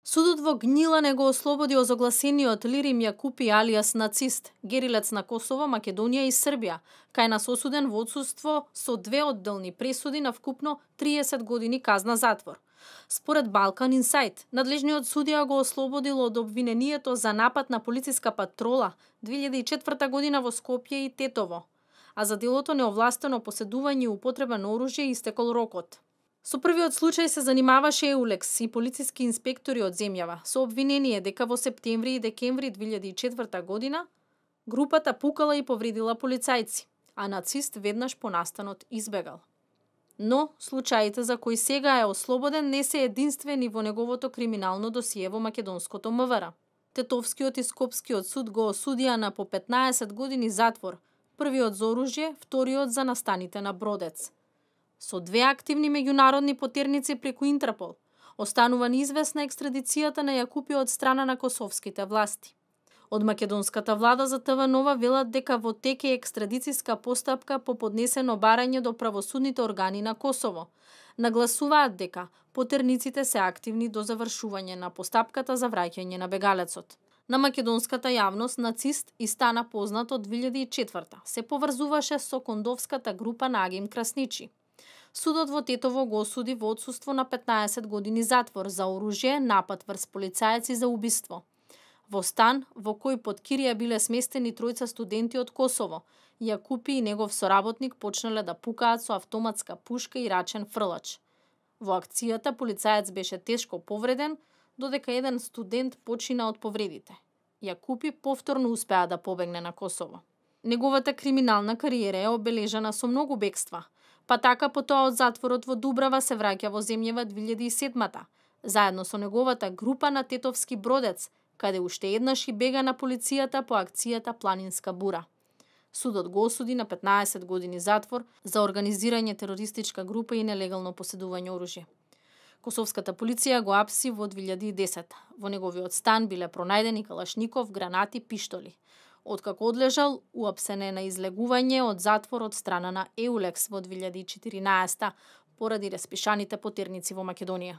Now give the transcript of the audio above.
Судот во Гнилане го ослободи озогласениот Лирим Јакупи алијас нацист, герилец на Косово, Македонија и Србија, кај нас осуден во одсуство со две одделни пресуди на вкупно 30 години казна затвор. Според Балкан Инсайт, надлежниот судија го ослободил од обвинението за напад на полициска патрола 2004 година во Скопје и Тетово, а за делото неовластено поседување и употреба на оружје истекол рокот. Со првиот случај се занимаваше Еулекс и полициски инспектори од земјава, со обвинение дека во септември и декември 2004 година групата пукала и повредила полицајци, а нацист веднаш по настанот избегал. Но случаите за кои сега е ослободен не се единствени во неговото криминално досие во македонското МВР. Тетовскиот и Скопскиот суд го осудија на по 15 години затвор, првиот за оружје, вториот за настаните на Бродец. Со две активни меѓународни потерници преку Интерпол, останува неизвестна екстрадицијата на Јакупи од страна на косовските власти. Од македонската влада за ТВ Нова велат дека во тек е екстрадицијска постапка по поднесено барање до правосудните органи на Косово. Нагласуваат дека потерниците се активни до завршување на постапката за враќање на бегалецот. На македонската јавност нацист и стана познат од 2004 се поврзуваше со кондовската група на Агим Красничи. Судот во Тетово го осуди во одсуство на 15 години затвор за оружје, напад врз полицајци за убиство. Во стан, во кој под кирија биле сместени тројца студенти од Косово, Јакупи и негов соработник почнале да пукаат со автоматска пушка и рачен фрлач. Во акцијата полицаец беше тешко повреден, додека еден студент почина од повредите. Јакупи повторно успеа да побегне на Косово. Неговата криминална кариера е обележана со многу бегства, па така потоа од затворот во Дубрава се враќа во земјава 2007-та, заедно со неговата група на Тетовски Бродец, каде уште еднаш и бега на полицијата по акцијата Планинска бура. Судот го осуди на 15 години затвор за организирање терористичка група и нелегално поседување оружје. Косовската полиција го апси во 2010. Во неговиот стан биле пронајдени калашников, гранати, пиштоли. Откако одлежал, уапсен е на излегување од затвор од страна на Еулекс во 2014 поради распишаните потерници во Македонија.